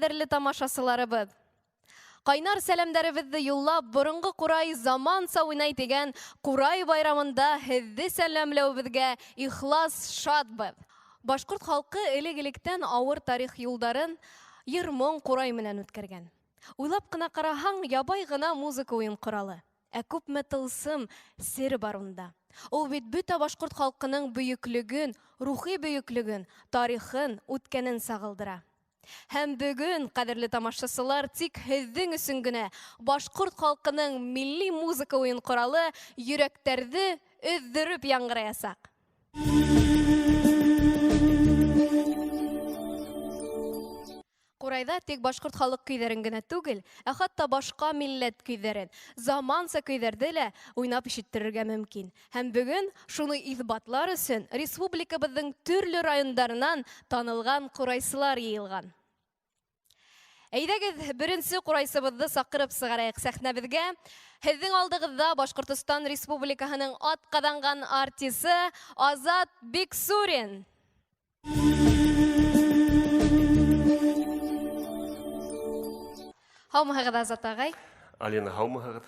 ҡәҙерле тамашасыларыбыҙ! Ҡайнар сәләмдәребеҙҙе юллап, боронғо ҡурай заманса уйнай тигән ҡурай байрамында һеҙҙе сәләмләүебеҙгә ихлас шатбыҙ. Башҡорт халҡы элек-электән ауыр тарих юлдарын йыр-моң ҡурай менән үткәргән. Уйлап ҡына ҡараһаң, ябай ғына музыка уйын ҡоралы. Ә күпме тылсым, сер бар унда. Ул бит бөтә башҡорт халҡының бөйөклөгөн, рухи бөйөклөгөн, тарихын, үткәнен сағылдыра. Һәм бөгөн, ҡәҙерле тамашасылар, тик һеҙҙең өсөн генә башҡорт халҡының милли музыка уйын ҡоралы йөрәктәрҙе өҙҙөрөп яңғыраясаҡ. Ҡурайҙа тик башҡорт халыҡ көйҙәрен генә түгел, ә хатта башҡа милләт көйҙәрен, заманса көйҙәрҙе лә уйнап ишеттерергә мөмкин. Һәм бөгөн шуны иҫбатлар өсөн республикабыҙҙың төрлө райондарынан танылған ҡурайсылар йыйылған. Әйҙәгеҙ, беренсе ҡурайсыбыҙҙы саҡырып сығарайыҡ сәхнәбеҙгә. Һеҙҙең алдығыҙҙа Башҡортостан Республикаһының атҡаҙанған артисы Азат Биксурин. Һаумыһығыҙ, Азат ағай. Алина, һаумыһығыҙ.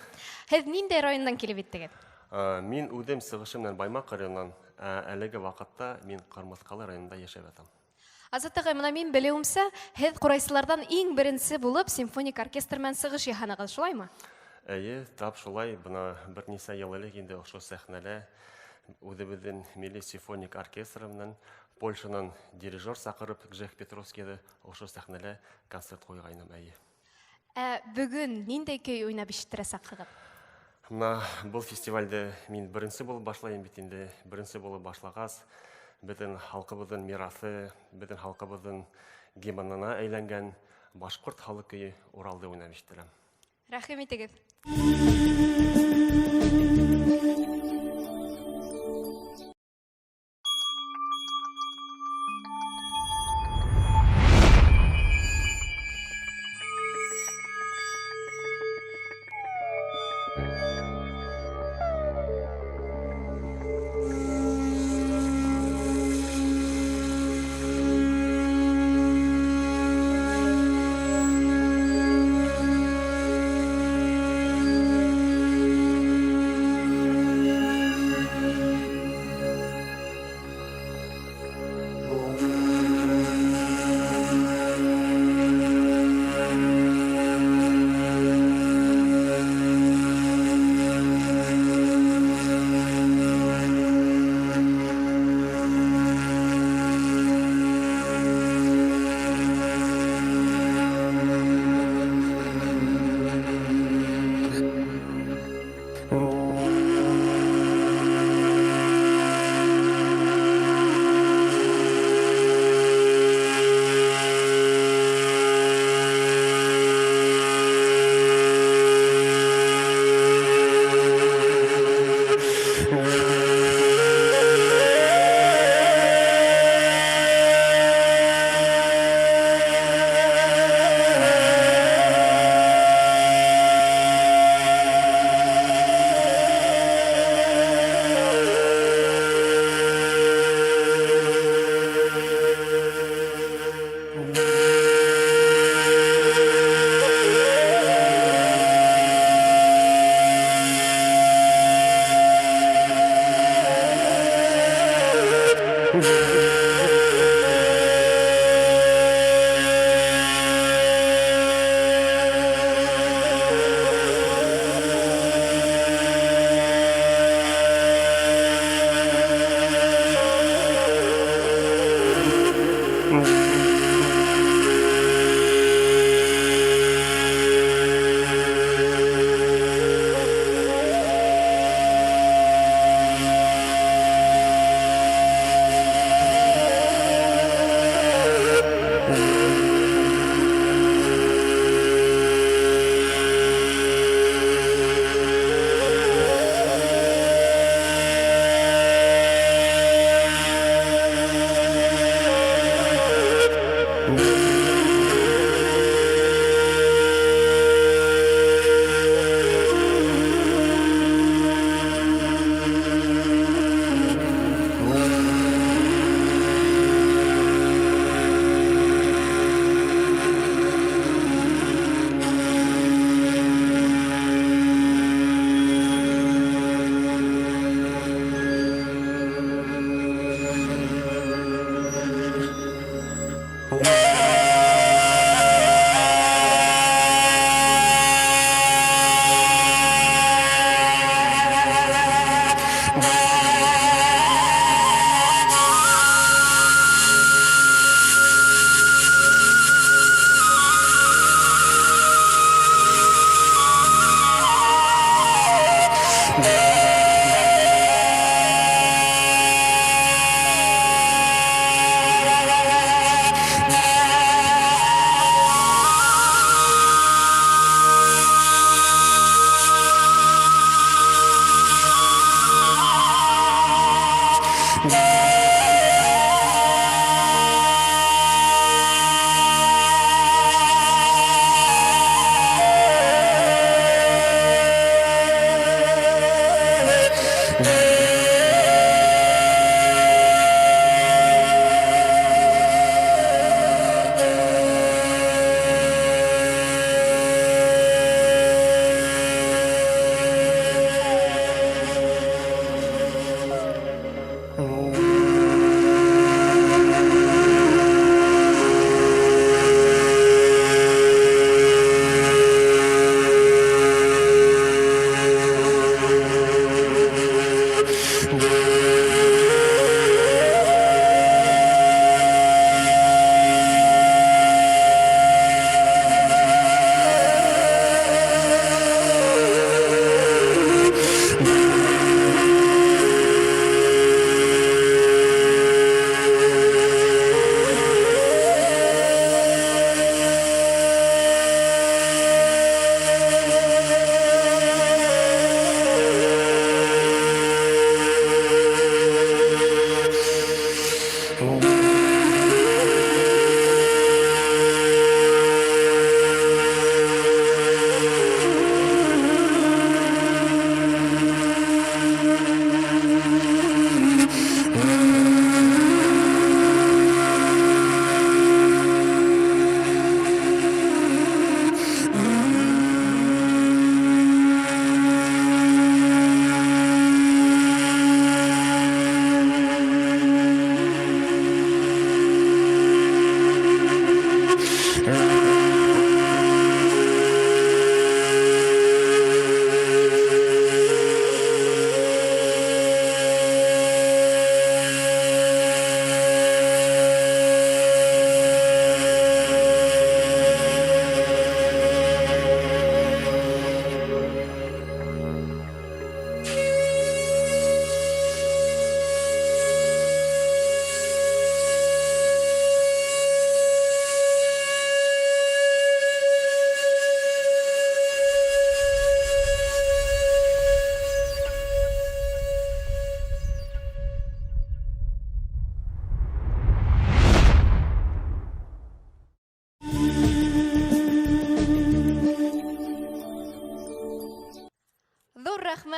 Һеҙ ниндәй райондан килеп еттегеҙ? Мин үҙем сығышы менән Баймаҡ районынан, ә әлеге ваҡытта мин Ҡырмыҫҡалы районында йәшәп ятам. Азат ағай, мына мин белеүемсә, һеҙ ҡурайсыларҙан иң беренсе булып симфоник оркестр менән сығыш яһанығыҙ, шулаймы? Эйе, тап шулай. Бына бер нисә йыл элек инде ошо сәхнәлә үҙебеҙҙең милли симфоник оркестры менән Польшанан дирижер саҡырып, Гжех Петровскийҙы ошо сәхнәлә концерт ҡуйғайным, эйе. Ә бөгөн ниндәй көй уйнап ишеттерәсәкһегеҙ? Мына был фестивальде мин беренсе булып башлайым бит инде. Беренсе булып башлағас, беҙҙең халҡыбыҙҙың мираҫы, беҙҙең халҡыбыҙҙың гимнына әйләнгән башҡорт халыҡ көйө Уралды уйнап ишеттерәм. Рәхим итегеҙ.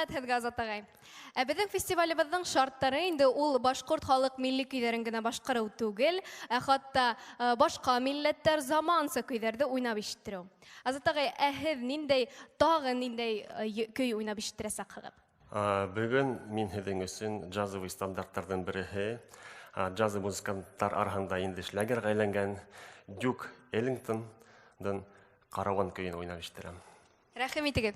Рәхмәт һеҙгә, Азат ағай. Ә беҙҙең фестивалебеҙҙең шарттары инде ул башҡорт халыҡ милли көйҙәрен генә башҡарыу түгел, ә хатта башҡа милләттәр заманса көйҙәрҙе уйнап ишеттереү. Азат ағай, ә һеҙ ниндәй, тағы ниндәй көй уйнап ишеттерәсәкһегеҙ? Бөгөн мин һеҙҙең өсөн джазовый стандарттарҙың береһе, джазовый музыканттар араһында инде шлягерға әйләнгән Дюк Эллингтондың Караван көйөн уйнап ишеттерәм. Рәхим итегеҙ.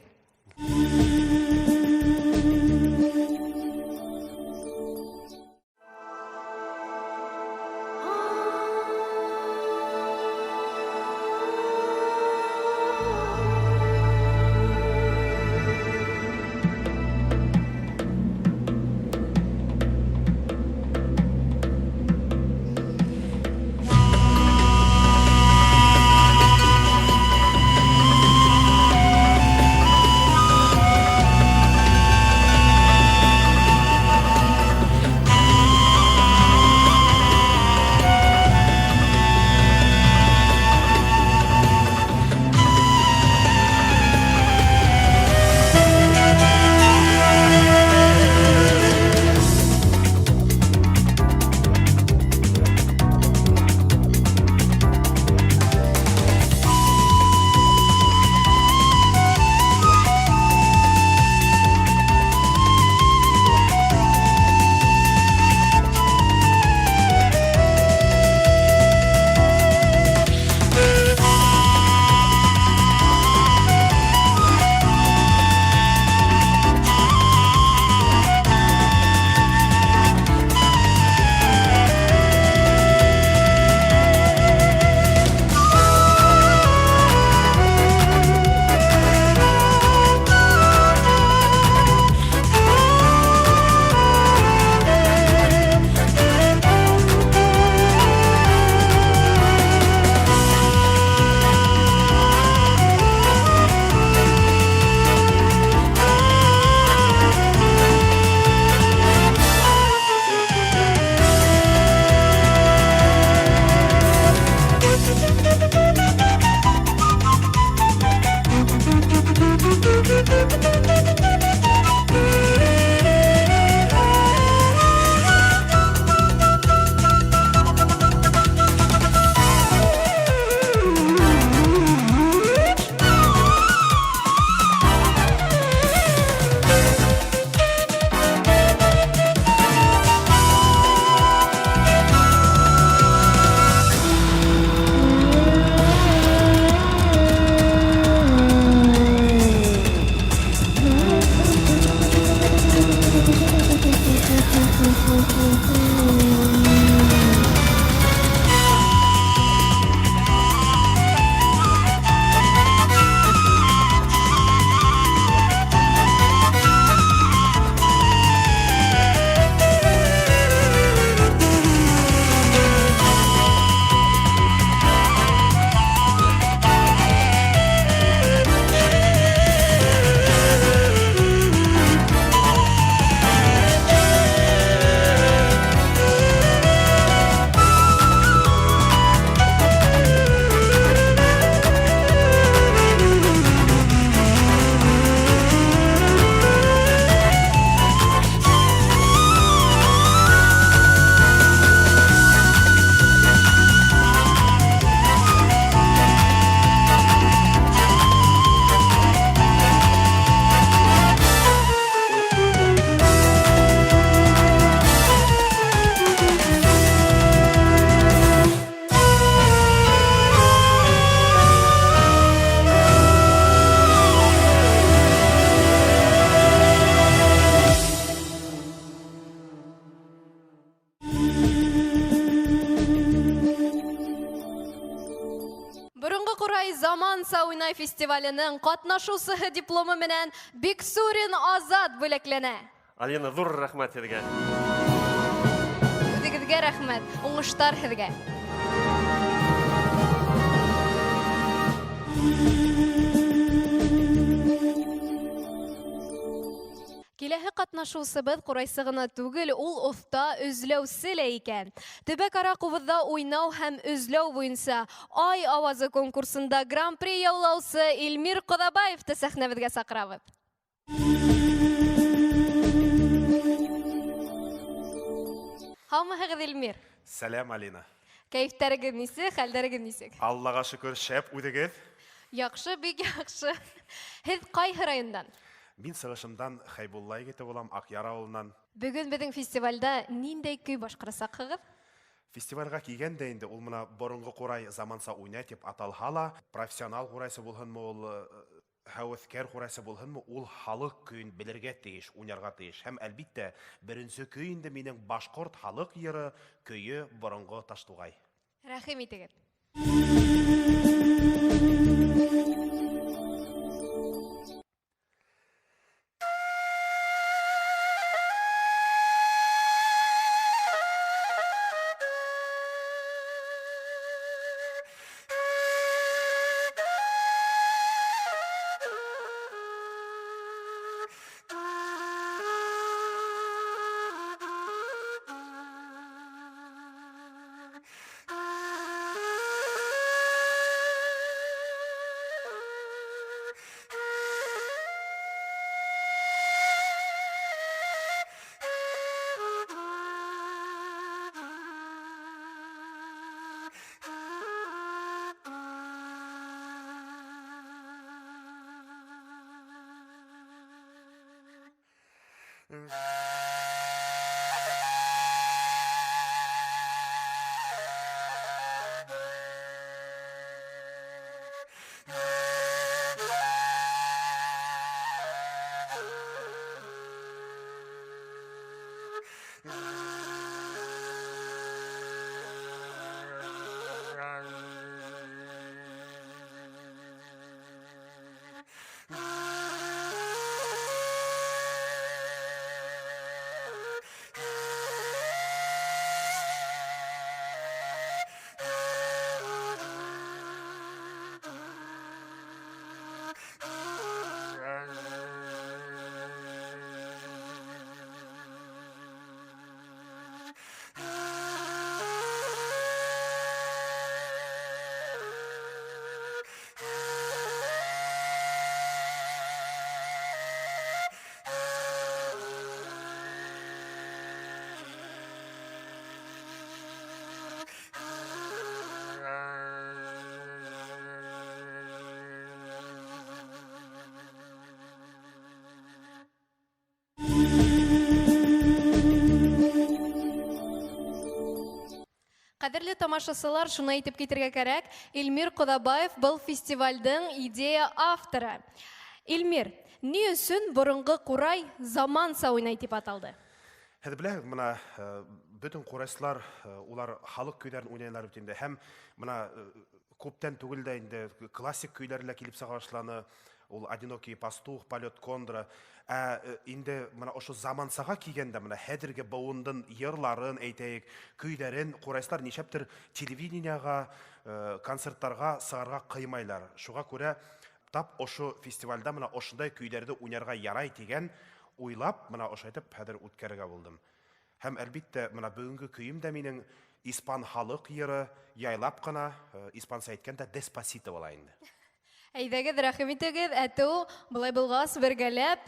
Борынғы Ҡурай заманса уйнай фестиваленең ҡатнашыусыһы дипломы менән Биксурин Азат бүләкләнә. Алина, ҙур рәхмәт һеҙгә. Үҙегеҙгә рәхмәт, уңыштар һеҙгә. Киләһе ҡатнашыусыбыҙ ҡурайсы ғына түгел, ул оҫта өҙләүсе лә икән. Төбәк-ара ҡубыҙҙа уйнау һәм өҙләү буйынса Ай ауазы конкурсында гран-при яулаусы Илмир Ҡоҙабаевты сәхнәбеҙгә саҡырабыҙ. Исәнмеһегез, Эльмир? Сәлам, Алина. Кәефтәрегеҙ нисек, хәлдәрегеҙ нисек? Аллаға шөкөр, шәп, үҙегеҙ? Яҡшы, бик яҡшы. Һеҙ ҡайһы райондан? Мин сығышымдан Хәйбулла егете булам, Аҡъяр ауылынан. Бөгөн беҙҙең фестивальдә ниндәй көй башҡарасаҡһығыҙ? Фестивальгә килгәндә инде ул мына боронғо ҡурай заманса уйнай тип аталһа ла, профессионал ҡурайсы булһынмы ул, һәүәҫкәр ҡурайсы булһынмы, ул халыҡ көйөн белергә тейеш, уйнарға тейеш. Һәм әлбиттә, беренсе көй инде минең башҡорт халыҡ йыры, көйө боронғо Таштуғай. Рәхим итегеҙ. Ҡәҙерле тамашасылар, шуны әйтеп китергә кәрәк, Эльмир Ҡоҙабаев был фестивалдең идея авторы. Эльмир, ни өсөн боронғо ҡурай заманса уйнай тип аталды? Һеҙ беләһегеҙ, мына бөтөн ҡурайсылар, улар халыҡ көйҙәрен уйнайлар бит инде. Һәм мына күптән түгел дә инде классик көйҙәр лә килеп сыға башланы. Ул Одинокий пастух, Полет кондора. Ә инде мына ошо замансаға килгәндә, мына хәҙерге быуындың йырларын әйтәйек, көйҙәрен ҡурайсылар нишәптер телевидениеға, концерттарға сығарға ҡыймайлар. Шуға күрә тап ошо фестивальдә мына ошондай көйҙәрҙе уйнарға ярай тигән уйлап, мына ошо әйтеп хәҙер үткәрергә булдым. Һәм әлбиттә, мына бөгөнгө көйөм дә минең испан халыҡ йыры, яйлап ҡына, испанса әйткәндә Деспасито була инде. Әйҙәгеҙ, рәхим итегеҙ, әтеү, былай булғас, бергәләп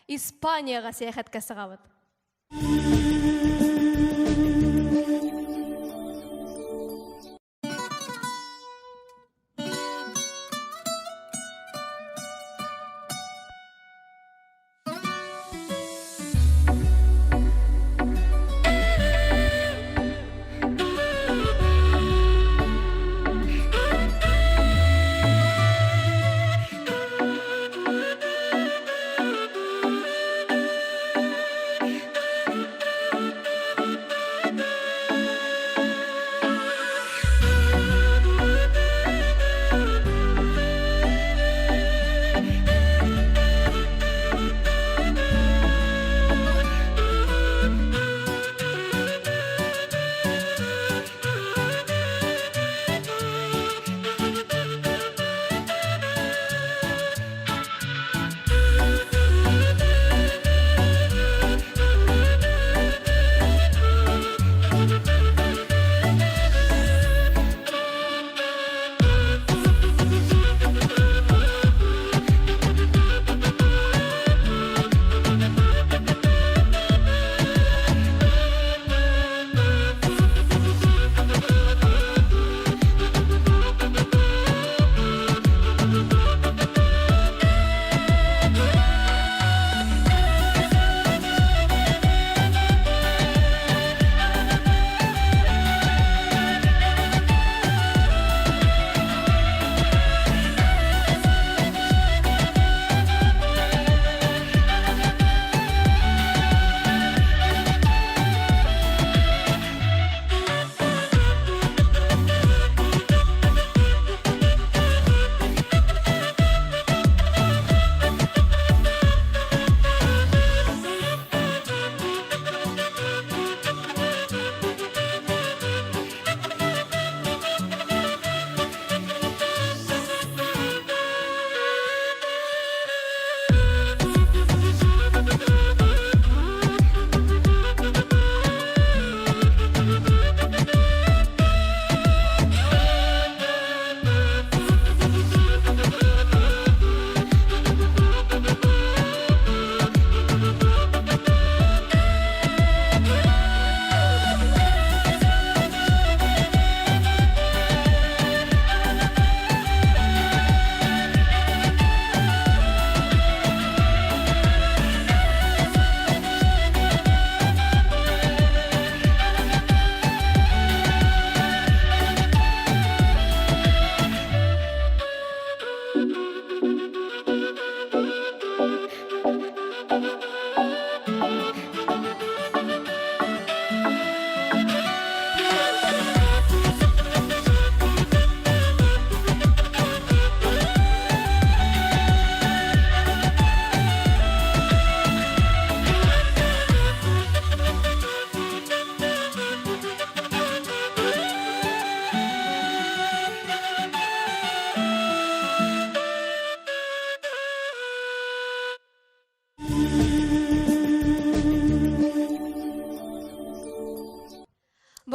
Испанияға сәйәхәткә сығабыҙ.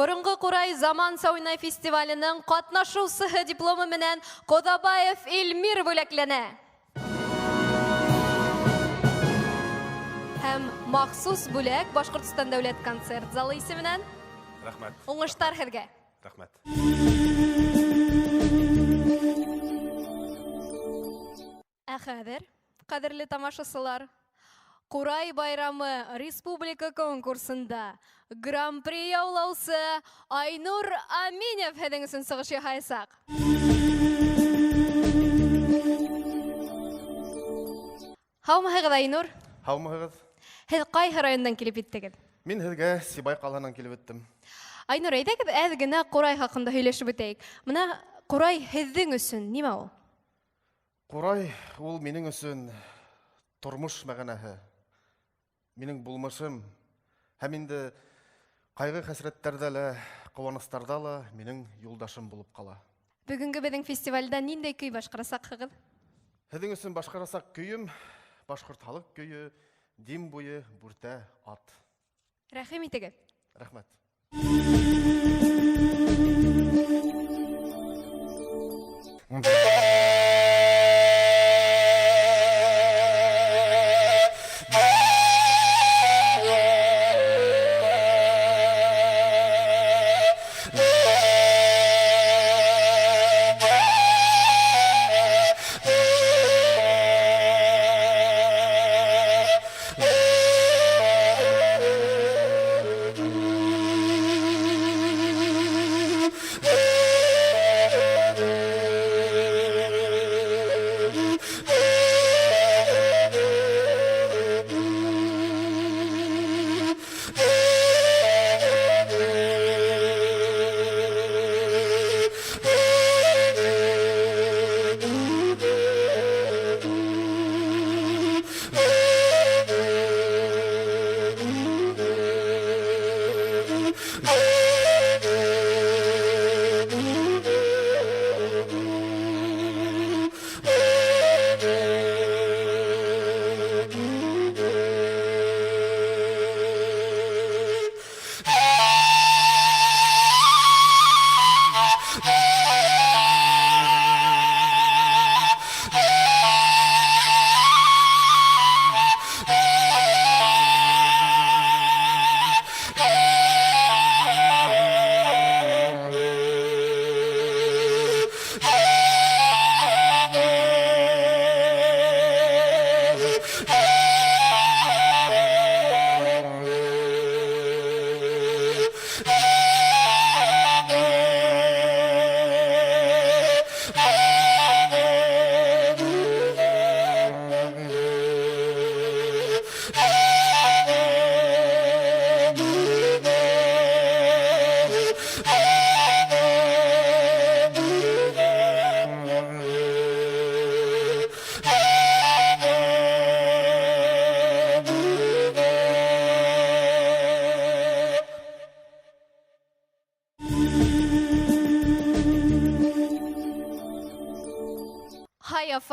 Борынғы Ҡурай заманса уйнай фестиваленең ҡатнашыусыһы дипломы менән Ҡоҙабаев Эльмир бүләкләнә. Һәм махсус бүләк Башҡортостан дәүләт концерт залы исеменән. Рәхмәт. Уңыштар һеҙгә. Рәхмәт. Ә хәҙер, ҡәҙерле тамашасылар, Ҡурай байрамы республика конкурсында Гран-при яулаусы Айнур Аминев һеҙҙең өсөн сығыш яһаясаҡ. Һаумыһығыҙ, Айнур? Һаумыһығыҙ. Һеҙ ҡайһы райондан килеп еттегеҙ? Мин һеҙгә Сибай ҡалаһынан килеп еттем. Айнур, әйҙәгеҙ әҙ генә ҡурай хаҡында һөйләшеп үтәйек. Бына ҡурай һеҙҙең өсөн нимә ул? Ҡурай ул минең өсөн тормош мәғәнәһе. Минең булмышым һәм инде ҡайғы-хәсрәттәрҙә лә, ҡыуаныстарҙа ла минең юлдашым булып ҡала. Бөгөнгө беҙҙең фестивалдә ниндәй көй башҡарасаҡһығыҙ? Һеҙҙең өсөн башҡарасаҡ көйөм башҡорт халыҡ көйө Дим буйы бүртә ат. Рәхим итегеҙ. Рәхмәт.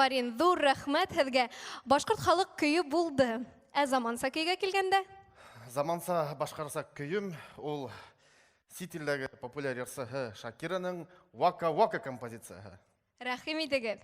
Афарин, ҙур рәхмәт һеҙгә. Башҡорт халыҡ көйө булды. Ә заманса көйгә килгәндә? Заманса башҡарса көйөм ул сит илдәге популяр йырсыһы Шакираның Вака Вака композицияһы. Рәхим итегеҙ.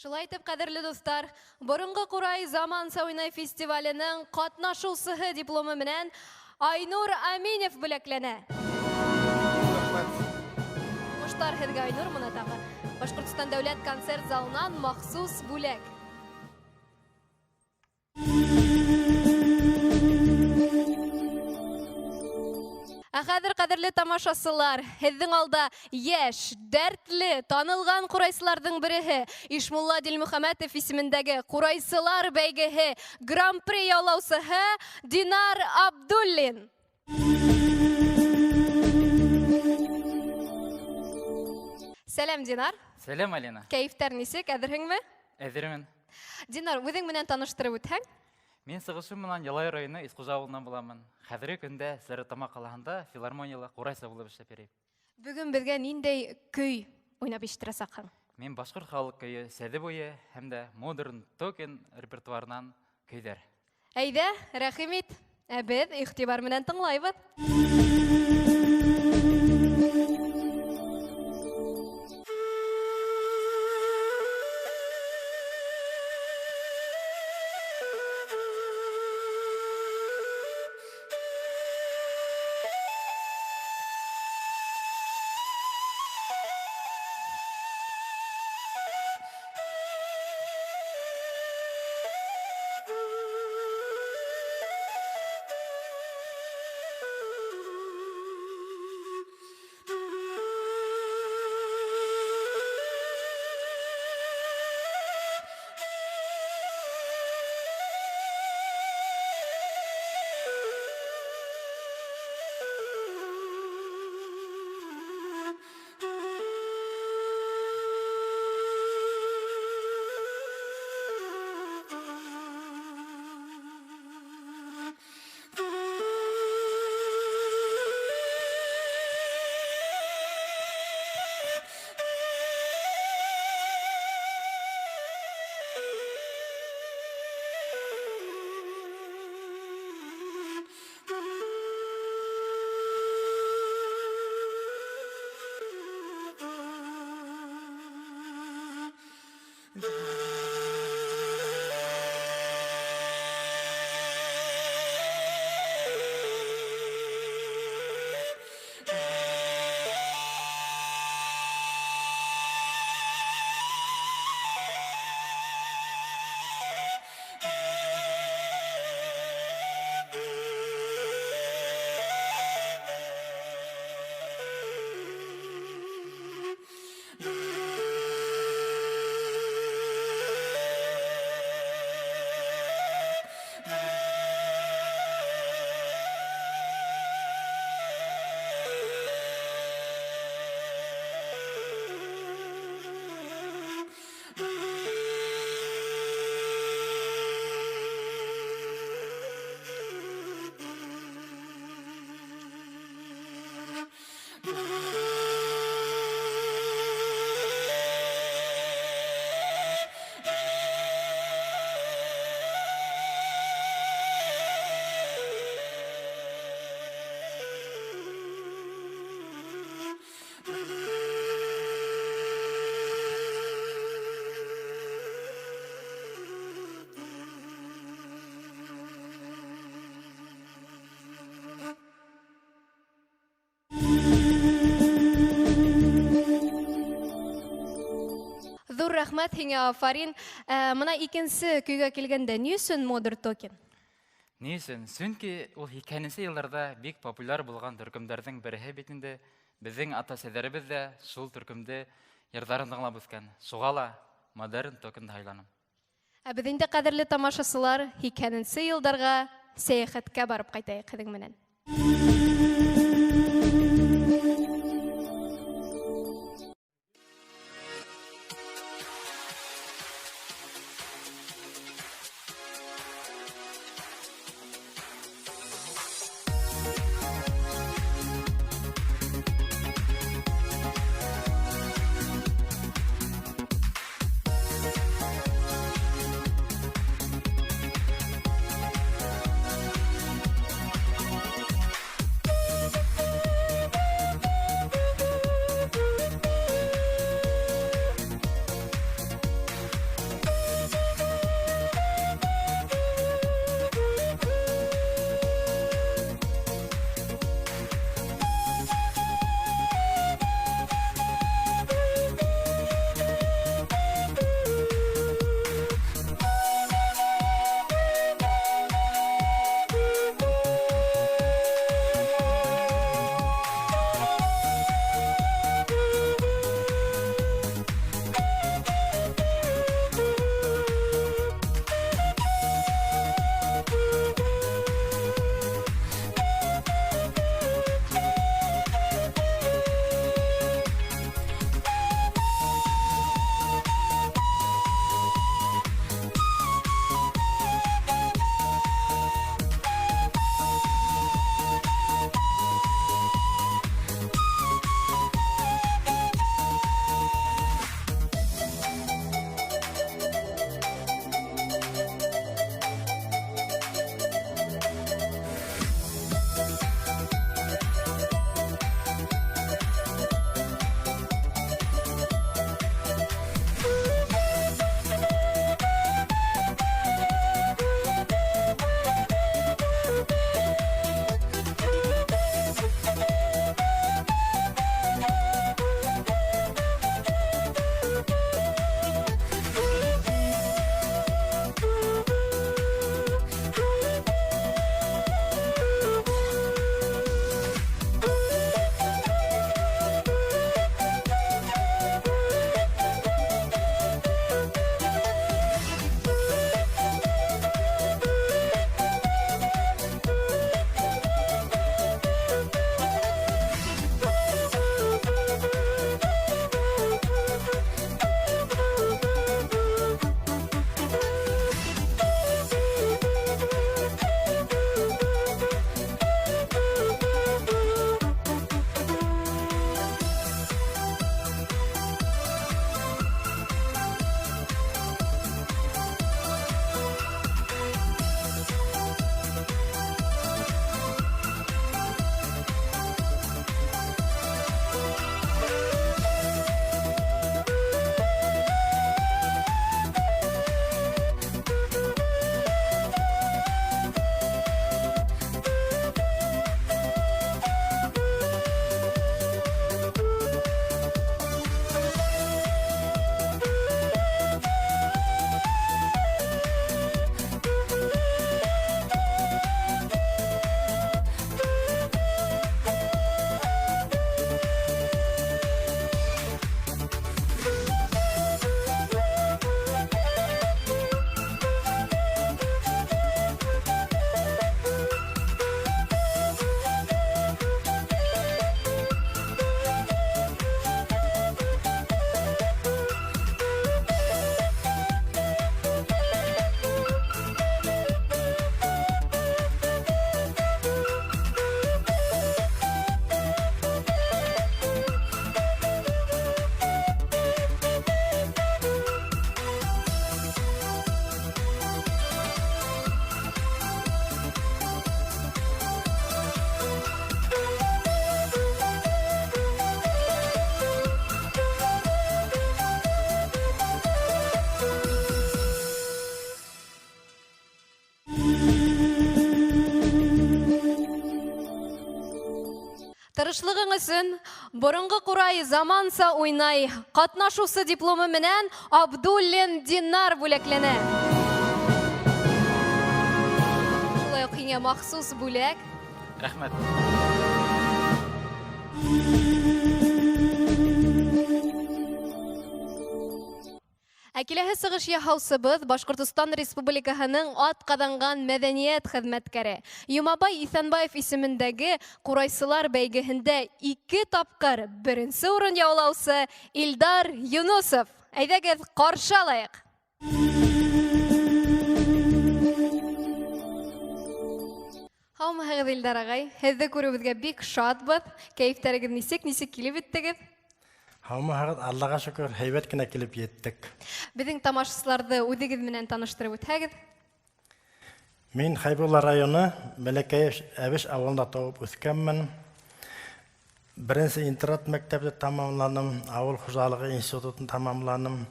Шулай итеп, кадерле дуслар, борынгы Курай заманча уйнай фестиваленең катнашучысы дипломы менән Айнур Аминев бүләкләнә. Рәхмәт. Уңышлар һеҙгә, Айнур, мына тағы Башҡортостан дәүләт концерт залынан махсус бүләк. Ә хәҙер, ҡәҙерле тамашасылар, һеҙҙең алда йәш, дәртле, танылған ҡурайсыларҙың береһе Ишмулла Дилмөхәмәтов исемендәге ҡурайсылар бәйгеһе Гран-при яулаусыһы Динар Абдуллин. Сәләм, Динар. Сәләм, Алина. Кәйефтәр нисек, әҙерһеңме? Әҙермен. Динар, үҙең менән таныштырып үтһәң? Мин сығышым менән Ялай районы Исҡужа ауылынан буламын. Хәҙерге көндә Стәрлетамаҡ ҡалаһында филармонияла ҡурайсы булып эшләп йөрөйм. Бөгөн беҙгә ниндәй көй уйнап ишеттерәсәкһең? Мин башҡорт халыҡ көйө Сәҙе буйы һәм дә модерн токен репертуарынан көйҙәр. Әйҙә, рәхим ит. Ә беҙ иғтибар менән тыңлайбыҙ. Ҙур рәхмәт һиңә, афарин. Мына икенсе көйгә килгәндә, ни өсөн модер токен? Ни өсөн? Сөнки ул һикһәненсе йылдарҙа бик популяр булған төркөмдәрҙең береһе бит инде. Беҙҙең ата-әсәләребеҙ ҙә шул төркөмдө йырҙарын тыңлап үҫкән. Шуға ла модерн токенды һайланым. Ә беҙ инде, ҡәҙерле тамашасылар, һикһәненсе йылдарға сәйәхәткә барып ҡайтайыҡ һеҙҙең менән. Тырышлыгың өсөн борынгы курай заманса уйнай катнашусы дипломы менән Абдуллин Динар бүләкләнә. Шулай ук һиңә махсус бүләк. Рәхмәт. Ә киләһе сығыш яһаусыбыҙ Башҡортостан Республикаһының атҡаҙанған мәҙәниәт хеҙмәткәре Йомабай Иҫәнбаев исемендәге ҡурайсылар бәйгеһендә 2 тапҡыр беренсе урын яулаусы Илдар Юнусов. Әйҙәгеҙ, ҡаршы алайыҡ. Һаумыһығыҙ, Илдар ағай. Һеҙҙе күреүебеҙгә бик шатбыҙ. Кәйефтәрегеҙ нисек, нисек килеп еттегеҙ? Һаумыһығыҙ, Аллаға шөкөр, һәйбәт кенә килеп еттек. Беҙҙең тамашасыларҙы үҙегеҙ менән таныштырып үтһәгеҙ. Мин Хәйбулла районы Бәләкәй Әбеш ауылында тыуып үҫкәнмен. Беренсе интернат мәктәпте тамамланым, ауыл хужалығы институтын тамамланым,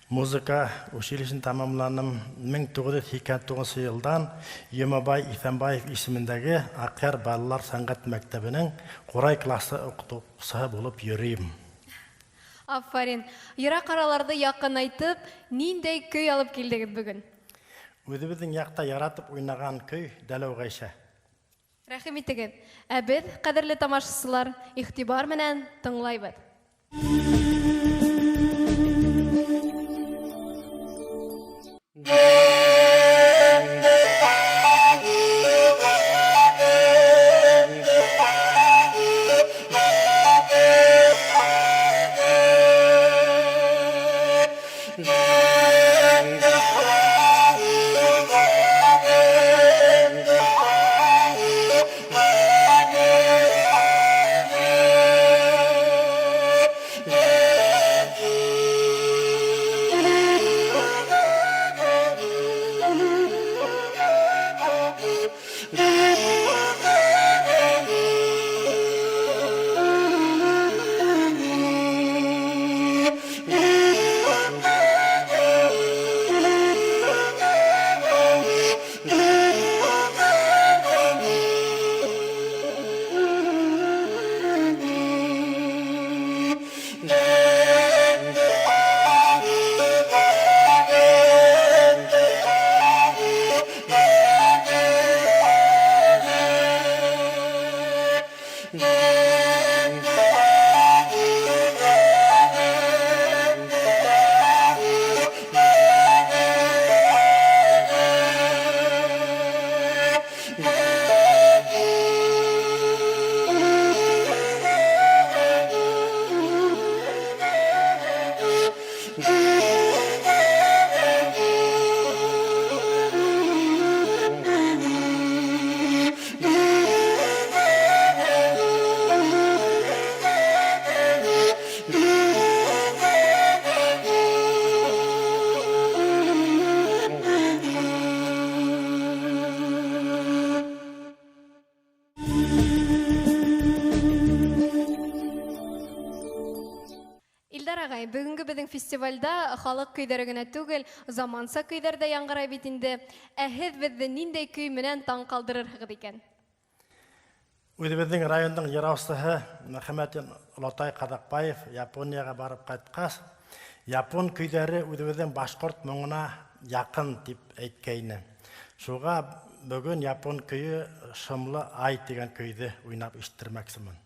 музыка училищесын тамамланым. 1989 йылдан Йомабай Иҫәнбаев исемендәге Аҡъяр балалар сәнғәт мәктәбенең ҡурай классы уҡытыусыһы булып йөрөйөм. Афарин. Йыраҡ араларҙы яҡынайтып, ниндәй көй алып килдегеҙ бөгөн? Үҙебеҙҙең яҡта яратып уйнаған көй Дәләү Ғәйшә. Рәхим итегеҙ. Ә беҙ, ҡәҙерле тамашасылар, иғтибар менән тыңлайбыҙ. Бөгөнгө беҙҙең фестивальдә халыҡ көйҙәре генә түгел, заманса көйҙәр ҙә яңғырай бит инде. Ә һеҙ беҙҙе ниндәй көй менән таң ҡалдырырһығыҙ икән? Үҙебеҙҙең райондың йыраусыһы Мөхәммәтдин Олатай Ҡаҙаҡбаев Японияға барып ҡайтҡас, япон көйҙәре үҙебеҙҙең башҡорт моңона яҡын тип әйткәйне. Шуға бөгөн япон көйө Шымлы ай тигән көйҙө уйнап ишеттермәксемен.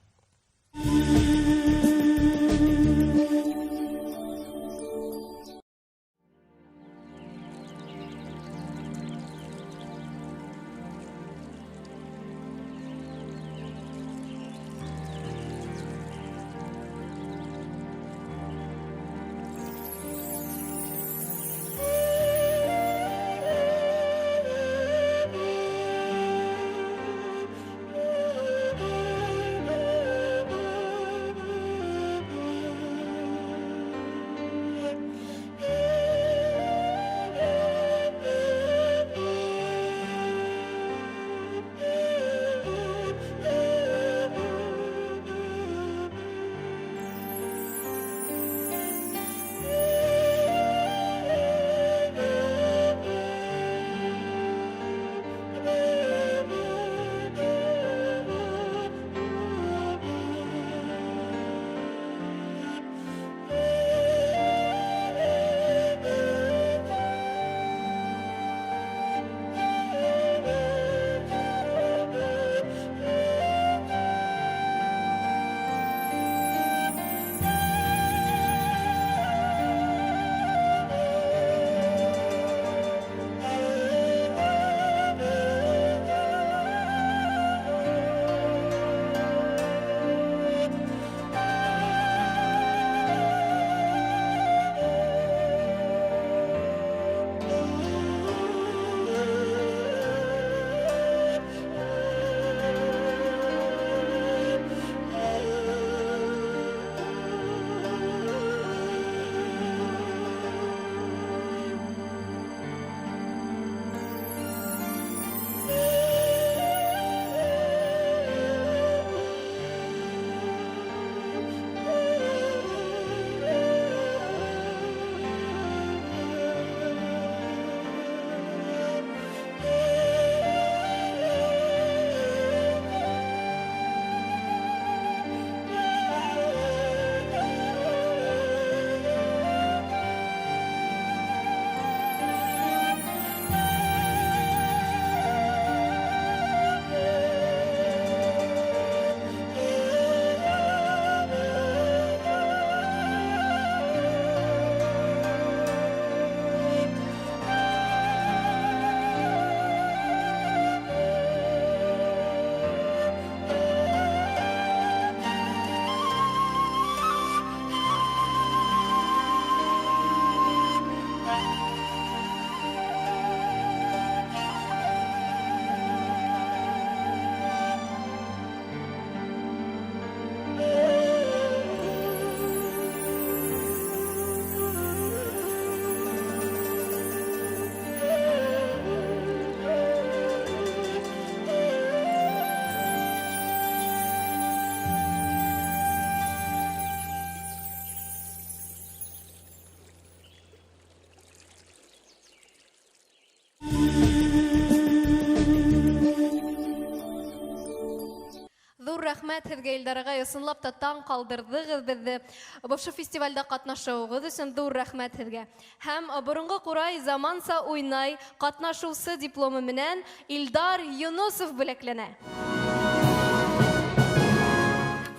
рәхмәт һеҙгә, Илдар ағай, ысынлап та таң ҡалдырҙығыҙ беҙҙе. Ошо фестивалдә ҡатнашыуығыҙ өсөн ҙур рәхмәт һеҙгә. Һәм борынғы ҡурай заманса уйнай ҡатнашыусы дипломы менән Илдар Юнусов бүләкләнә.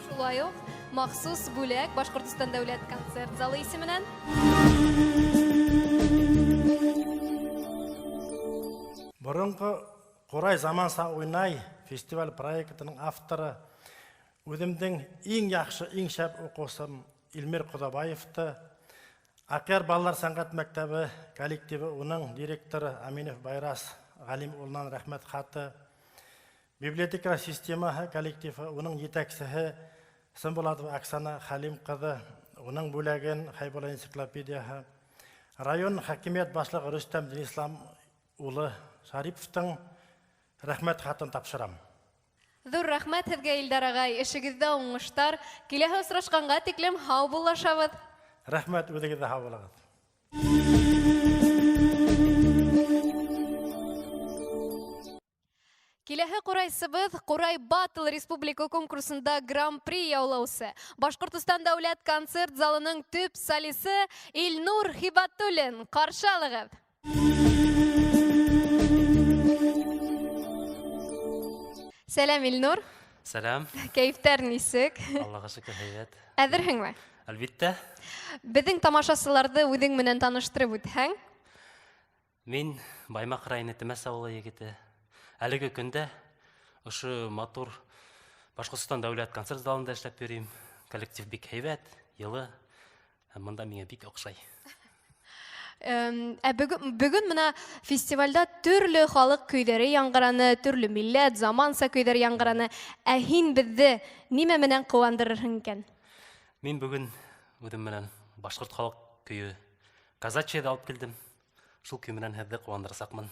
Шулай уҡ махсус бүләк Башҡортостан дәүләт концерт залы исеменән. Борынғы Ҡурай заманса уйнай фестиваль проектының авторы үҙемдең иң яҡшы, иң шәп уҡыусым Илмир Ҡоҙабаевты Аҡъяр балалар сәнғәт мәктәбе коллективы, уның директоры Аминов Байрас Ғалим улынан рәхмәт хаты, библиотека системаһы коллективы, уның етәксеһе Сымбулатова Оксана Хәлим ҡыҙы, уның бүләген Хәйбулла энциклопедияһы, район хакимиәт башлығы Рөстәм Динислам улы Шариповтың рәхмәт хатын тапшырам. Ҙур рәхмәт һеҙгә, Илдар ағай, эшегеҙҙә уңыштар. Киләһе осрашҡанға тиклем һау буллашабыҙ. Рәхмәт, үҙегеҙ ҙә һау булығыҙ. Киләһе ҡурайсыбыҙ Ҡурай Батл республика конкурсында гран-при яулаусы, Башҡортостан дәүләт концерт залының төп солисы Илнур Хибатуллин. Ҡаршы алығыҙ. Сәләм, Илнур. Сәләм. Кәйефтәр нисек? Аллаға шөкөр, һәйбәт. Әҙерһеңме? Әлбиттә. Беҙҙең тамашасыларҙы үҙең менән таныштырып үтһәң. Мин Баймаҡ районы Темәс ауылы егете. Әлеге көндә ошо матур Башҡортостан дәүләт концерт залында эшләп йөрөйөм. Коллектив бик һәйбәт, йылы. Һәм бында миңә бик оҡшай. Ә бөгөн мына фестивалдә төрлө халыҡ көйҙәре яңғыраны, төрлө милләт, заманса көйҙәре яңғыраны. Ә һин беҙҙе нимә менән ҡыуандырырһың икән? Мин бөгөн үҙем менән башҡорт халыҡ көйө Казачьяҙы алып килдем. Шул көй менән һеҙҙе ҡыуандырасаҡмын.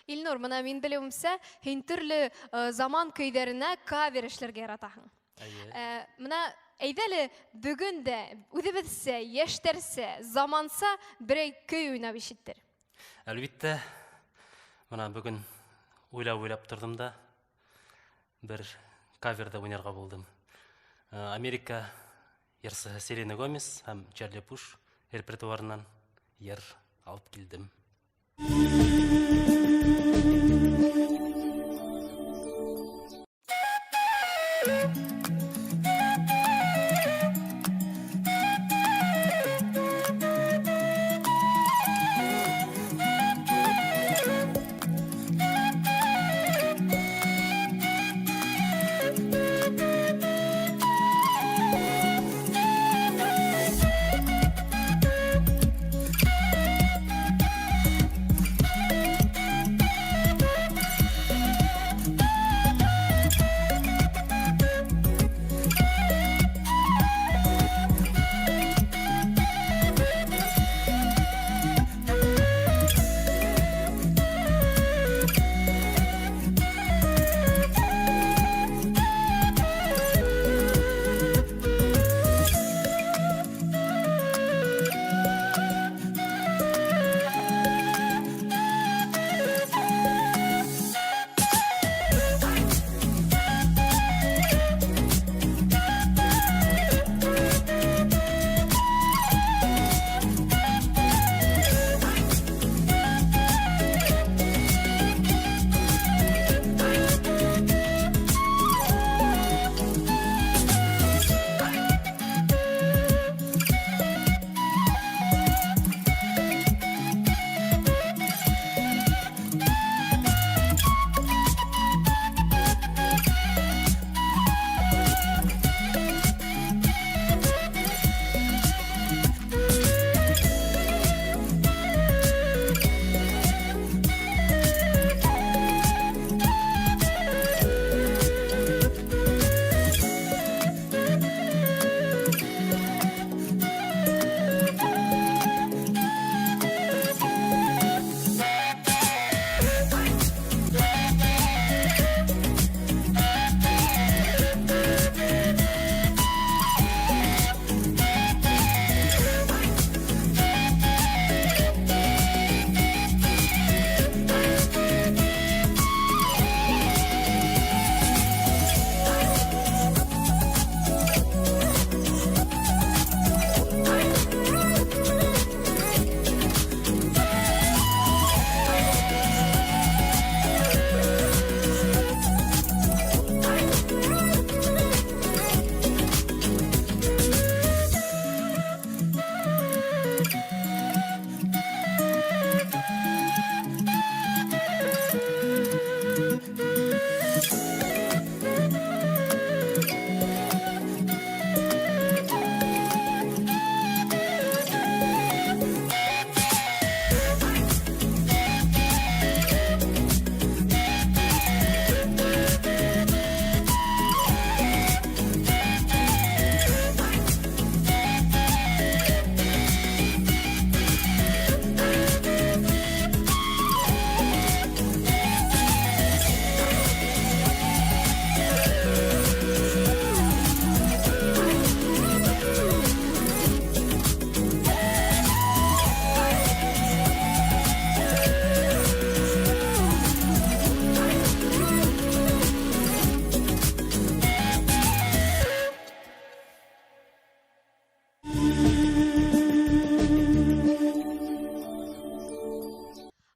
Илнур, мына мин белеүемсә, һин төрлө заман көйҙәренә кавер эшләргә яратаһың. Әйе. Ә, менә әйдә әле бөгөн дә үҙебеҙсә, йәштәрсә, заманса берәй көй уйнап ишеттер. Әлбиттә, мына бөгөн уйлап-уйлап торҙом да, бер каверда уйнарға булдым. Америка йырсыһы Селена Гомес һәм Чарли Пуш репертуарынан йыр алып килдем.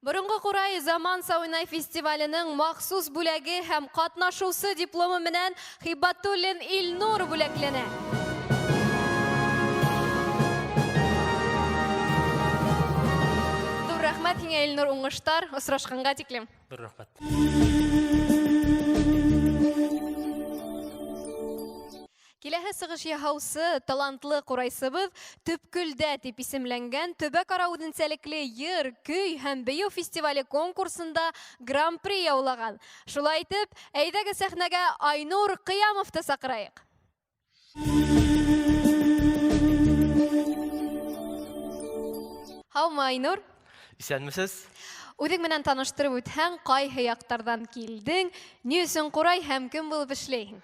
Борынгы Курай заманса уйнай фестиваленең махсус бүләге һәм катнашучы дипломы менән Хибатуллин Илнур бүләкләнә. Ҙур рәхмәт һиңә, Илнур, уңыштар, осрашҡанға тиклем. Ҙур рәхмәт. Киләһе сығыш яһаусы талантлы ҡурайсыбыҙ Төпкөлдә тип исемләнгән төбәк-ара үҙенсәлекле йыр, көй һәм бейеү фестивале конкурсында гран-при яулаған. Шулай итеп, әйҙәгеҙ сәхнәгә Айнур Ҡыямовты саҡырайыҡ. Һаумы, Айнур? Исәнмесез? Үҙең менән таныштырып үтһәң, ҡайһы яҡтарҙан килдең, ни өсөн ҡурай һәм кем булып эшләйһең?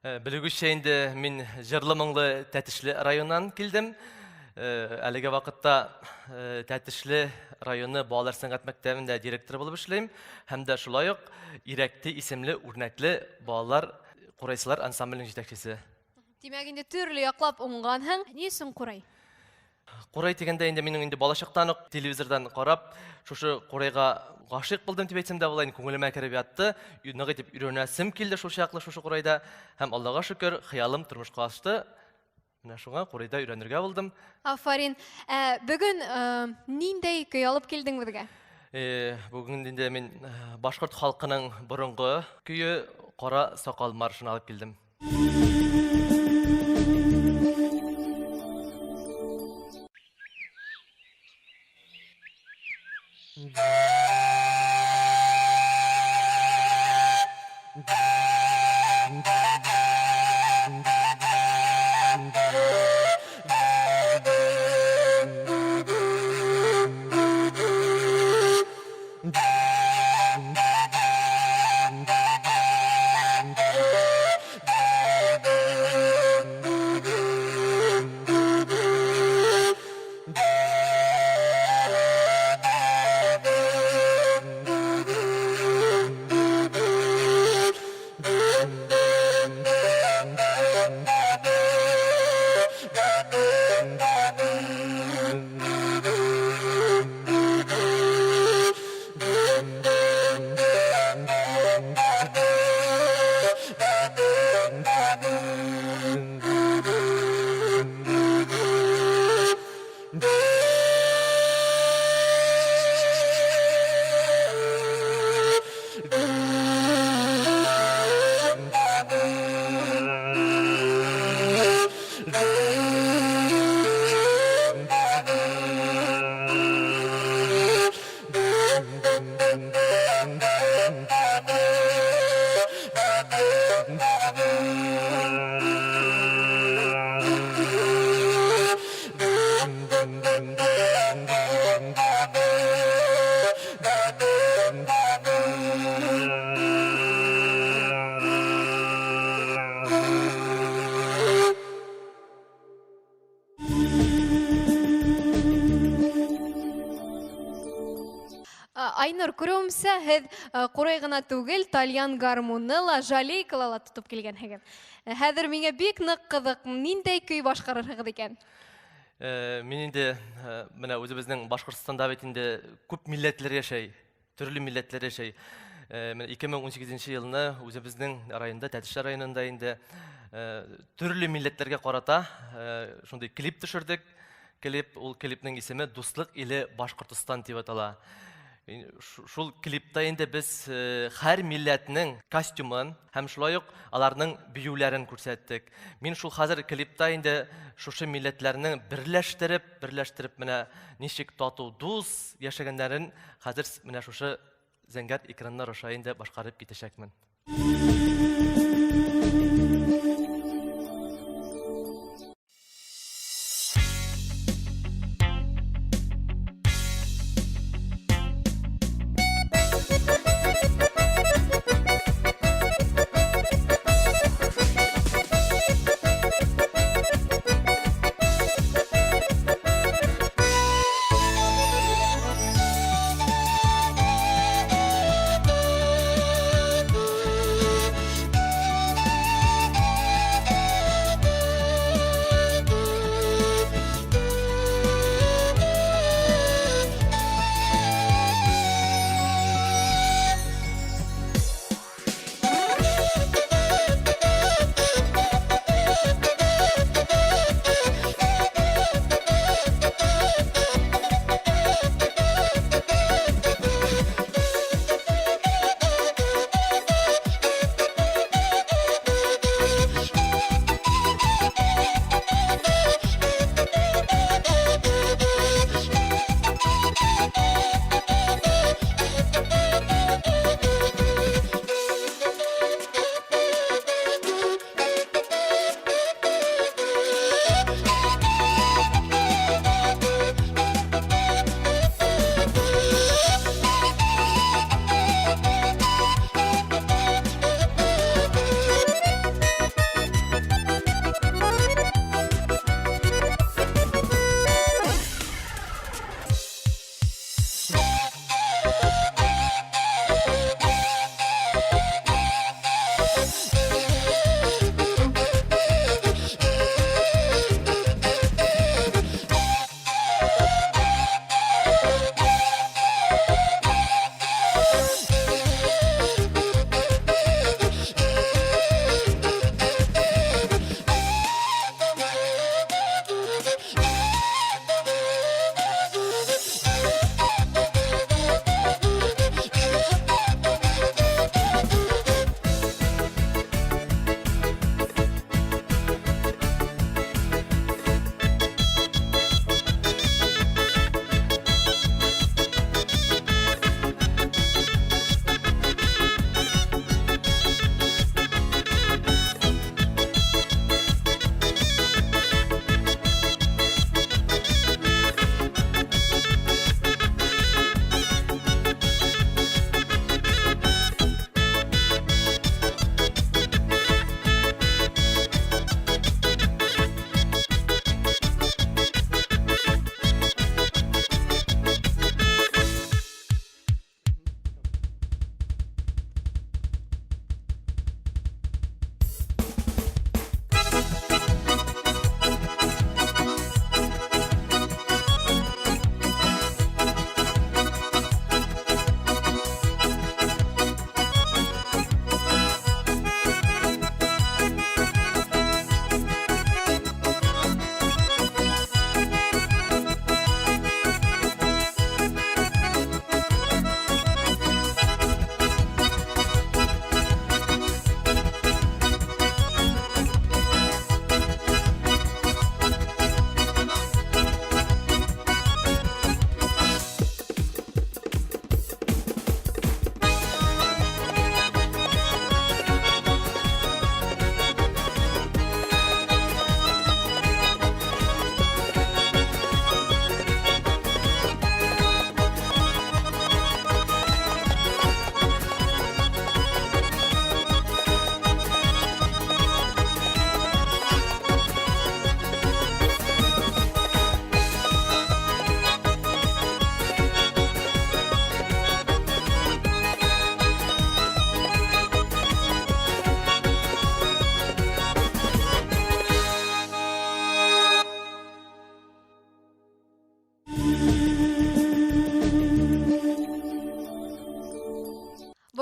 Белегезчә инде, мин җырлы-моңлы Тәтешле районыннан килдем. Әлеге вакытта Тәтешле районы балалар сәнгать мәктәбендә директор булып эшлим һәм дә шулай ук Ирәкте исемле үрнәкле балалар курайчылар ансамбленең җитәкчесе. Димәк, инде төрле яклап уңганһың. Ни өчен курай? Курай дигәндә инде минем инде балачактан ук телевизордан карап, шушы курайга гашыйк булдым дип әйтсәм дә була, инде күңелемә кереп ятты. Нык итеп өйрәнәсем килде шул чаклы шушы курайда. Һәм Аллага шөкер, хыялым тормышка ашты. Менә шуңа курайда өйрәнергә булдым. Афарин. Ә, бүген э, ниндәй көй алып килдең безгә? Э, бүген инде мин э, башкорт халкының борынгы көе Кара сакал маршын алып килдем. Айнур, күрүемсә, һеҙ ҡурай ғына түгел, тальян гармуны ла, жалейкала ла тотоп килгәнһегеҙ. Хәҙер миңә бик ныҡ ҡыҙыҡ, ниндәй көй башҡарырһығыҙ икән? Мин инде менә үҙебеҙҙең Башҡортостанда бит инде күп милләтләр йәшәй, төрлө милләтләр йәшәй. Менә 2018 йылны үҙебеҙҙең районда, Тәтешле районында инде төрлө милләтләргә ҡарата шундай клип төшөрҙөк. Клип, ул клипның исеме Дуслыҡ иле Башҡортостан тип атала. Шул клипта инде без һәр милләтнең костюмын һәм шулай ук аларның бейеүләрен күрсәттек. Мин шул хәзер клипта инде шушы милләтләрнең берләштереп, берләштереп менә ничек тату, дус яшәгәннәрен хәзер менә шушы зәңгәр экраннар аша инде башкарып китәчәкмен.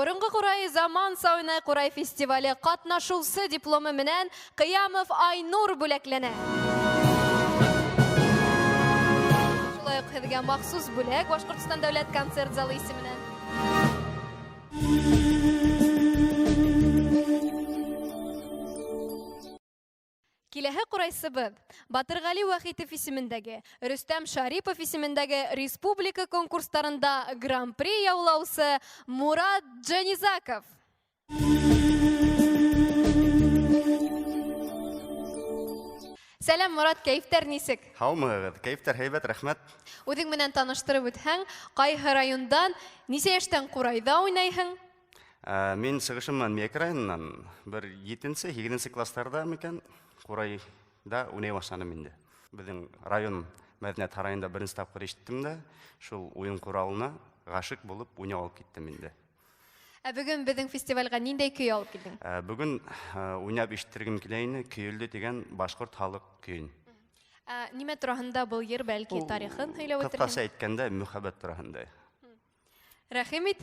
Борынғы Ҡурай заманса уйнай ҡурай фестивале ҡатнашыусы дипломы менән Ҡыямов Айнур бүләкләнә. Шулай уҡ һеҙгә махсус бүләк Башҡортостан дәүләт концерт залы исеменән. Киләһе ҡурайсыбыҙ Батырғали Вәхитов исемендәге, Рөстәм Шарипов исемендәге республика конкурстарында гран-при яулаусы Мурат Джанизаков. Сәләм, Мурат, кәйефтәр нисек? Һаумыһығыҙ, кәйефтәр һәйбәт, рәхмәт. Үҙең менән таныштырып үтһәң, ҡайһы райондан, нисә йәштән ҡурайҙа уйнайһың? Мин сығышым менән Мияк районынан, бер етенсе, һигеҙенсе класстарҙа микән, ҡурайҙа уйнай башланым инде. Беҙҙең район мәҙәниәт һарайында беренсе тапҡыр ишеттем дә, шул уйын ҡоралына ғашиҡ булып уйнап алып киттем инде. Ә бөгөн беҙҙең фестивалгә ниндәй көй алып килдең? Бөгөн уйнап ишетергем килә ине, Көйөлдө тигән башҡорт халыҡ көйөн. Нимә тураһында был йыр, бәлки Ул тарихын һөйләп үтерһең? Ҡыҫҡаса әйткәндә, мөхәббәт тураһында. Рәхим ит.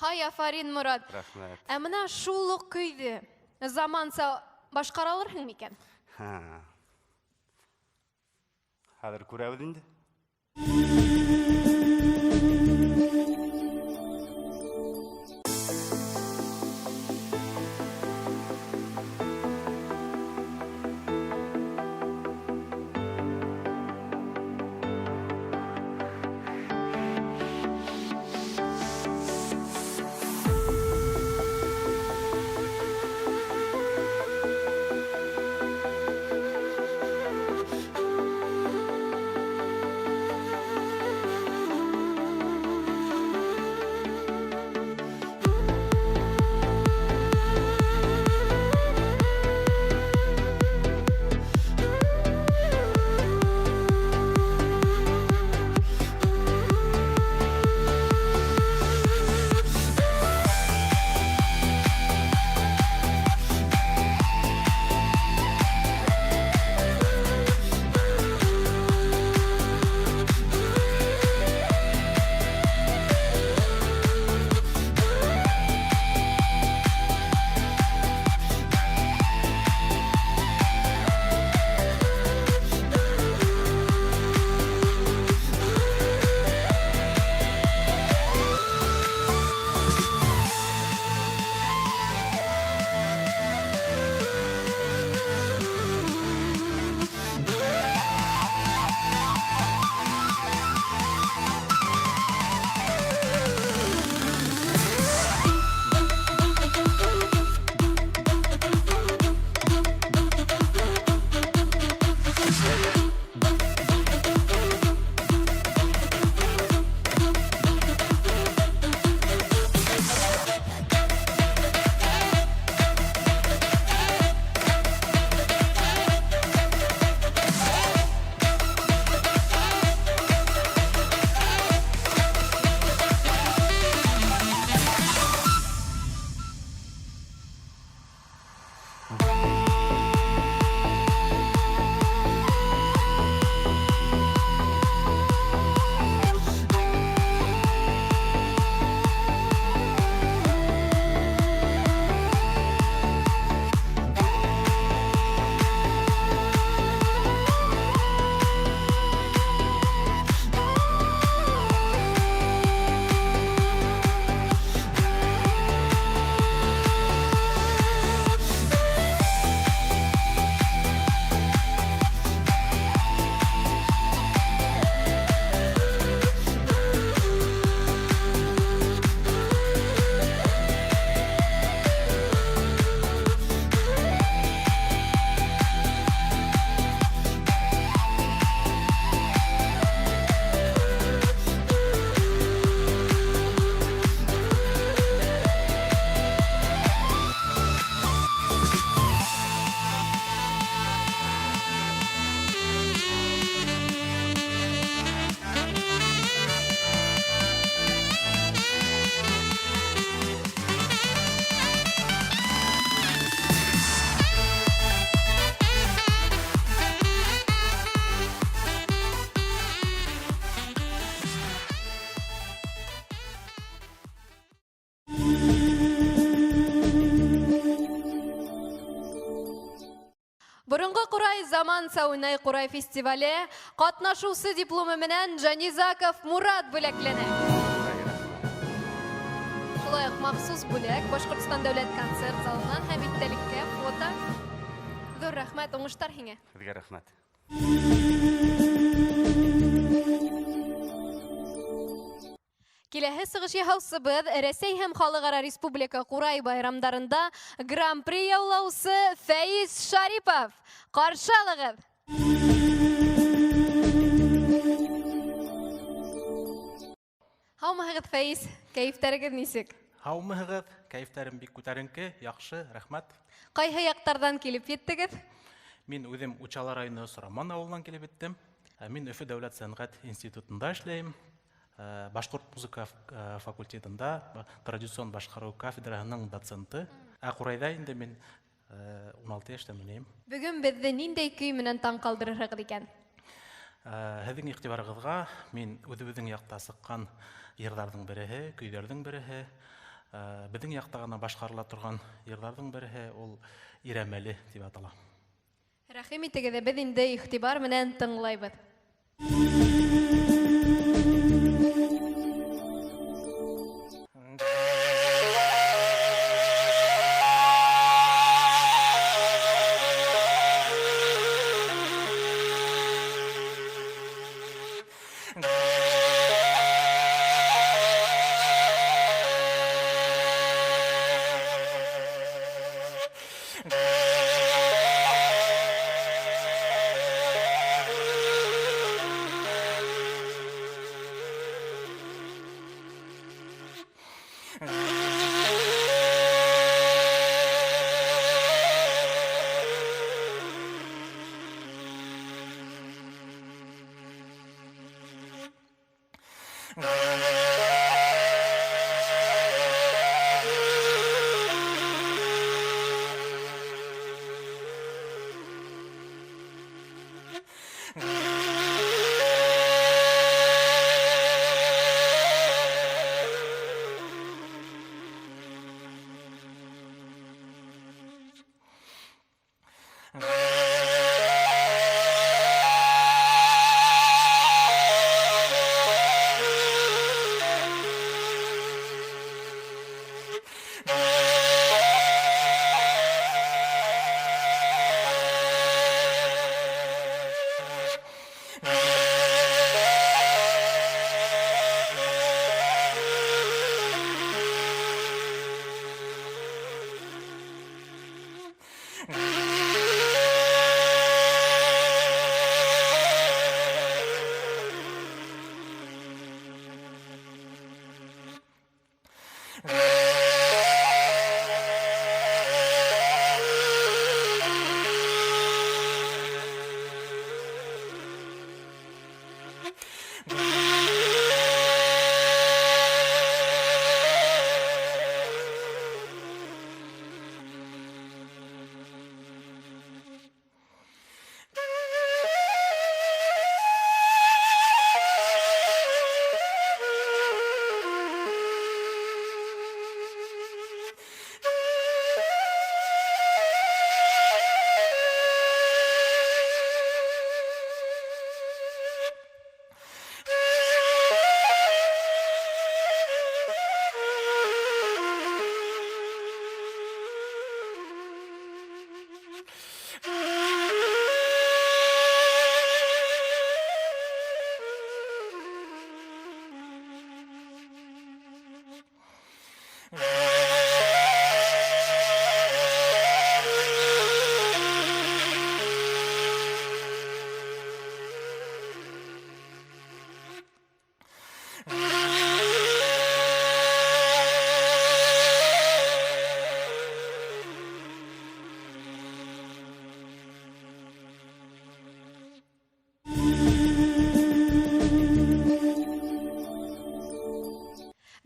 Һай, афарин, Мурат. Рәхмәт. Ә мына шул уҡ көйҙө заманса башҡара алырһың микән? Ха. Хәҙер күрәбеҙ инде. Заманса уйнай курай фестивале катнашуучы дипломы менән Жанизаков Мурат бүләкләнә. Шулай ук махсус бүләк Башкортстан дәүләт концерт залыннан һәм иттәлеккә фото. Ҙур рәхмәт, уңыштар һиңә. Һеҙгә рәхмәт. Киләһе сығыш яһаусыбыҙ Рәсәй һәм Халыҡ-ара Республика Ҡурай байрамдарында Гран-при яулаусы Фәиз Шарипов. Ҡаршы алығыҙ! Һаумыһығыҙ, Фәиз? Кәйефтәрегеҙ нисек? Һаумыһығыҙ, кәйефтәрем бик күтәренке, яҡшы, рәхмәт. Ҡайһы яҡтарҙан килеп еттегеҙ? Мин үҙем Учалы районы Сураман ауылынан килеп еттем. Мин Өфө дәүләт сәнғәт институтында эшләйем. Башҡорт музыка факультетында традицион башҡарыу кафедраһының доценты. Ә ҡурайҙа инде мин 16 йәштән уйнайым. Бөгөн беҙҙе ниндәй көй менән таң ҡалдырырһығыҙ икән? Һеҙҙең иғтибарығыҙға мин үҙебеҙҙең яҡта сыҡҡан йырҙарҙың береһе, көйҙәрҙең береһе, беҙҙең яҡта ғына башҡарыла торған йырҙарҙың береһе ул Ирәмәле тип атала. Рәхим итегеҙ, беҙ инде иғтибар менән тыңлайбыҙ.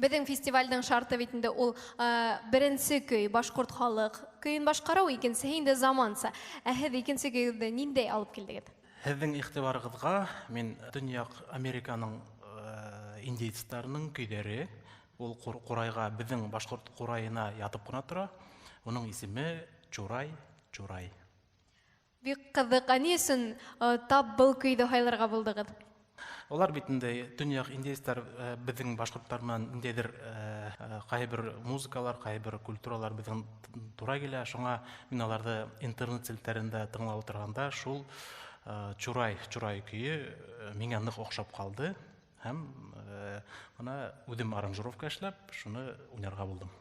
Беҙҙең фестивалдең шарты бит инде ул беренсе көй башҡорт халыҡ көйөн башҡарыу, икенсеһе инде заманса. Ә һеҙ икенсе көйҙө ниндәй алып килдегеҙ? Һеҙҙең иғтибарығыҙға мин Төньяҡ Американың индейцтарының көйҙәре, ул ҡурайға, беҙҙең башҡорт ҡурайына ятып ҡына тора. Уның исеме Чурай, Чурай. Бик ҡыҙыҡ. Ә ни өсөн тап был көйҙө һайларға булдығыҙ? Улар бит инде төньяҡ индеецтар беҙҙең башҡорттар менән ниндәйҙер ҡайһы бер музыкалар, ҡайһы бер культуралар беҙҙең тура килә. Шуңа мин аларҙы интернет селтәрендә тыңлап ултырғанда шул Чурай, Чурай көйө миңә ныҡ оҡшап ҡалды. Һәм бына үҙем аранжировка эшләп, шуны уйнарға булдым.